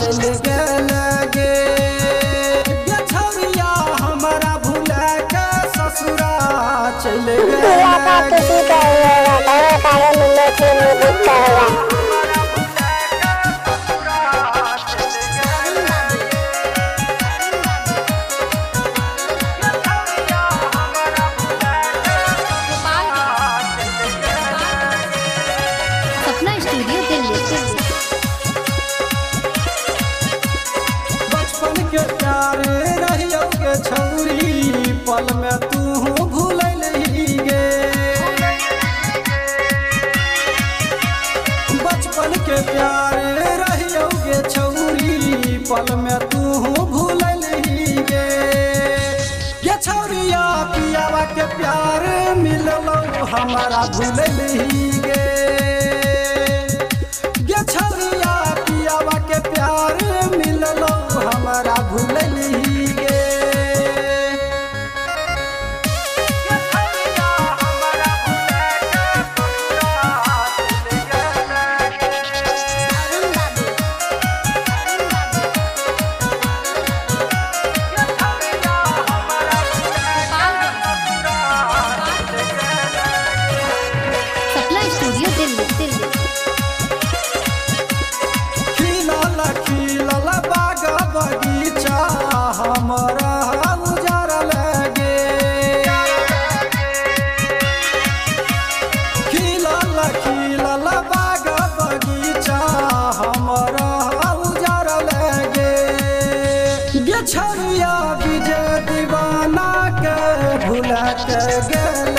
चल गेल गे। गे छौरिया हमरा भुला के ससुरा चल गेल किसी का ही होगा, धमाका मैथिली म्यूजिक का होगा। सपना स्टूडियो दिल्ली। बचपन के प्यार रहियो गे छौरी, पल में तू भूलैलही गे। बचपन के प्यार रहियो गे छौरी, पल में तू भूलैलही गे। गे छौरिया पियावा के प्यार मिललो हमरा भूलैलही गे। गे छौरिया पियावा के प्यार मिललो हमरा भूलैलही गे। अरुण बाबू, सपना स्टूडियो दिल्ली। दिल्ली खिलल खिलल बाग बगीचा हमरा उजरल गे। खिलल खिलल बाग बगीचा हमरा उजरल गे। गे छौरिया विजय दीवाना के भुला के गेल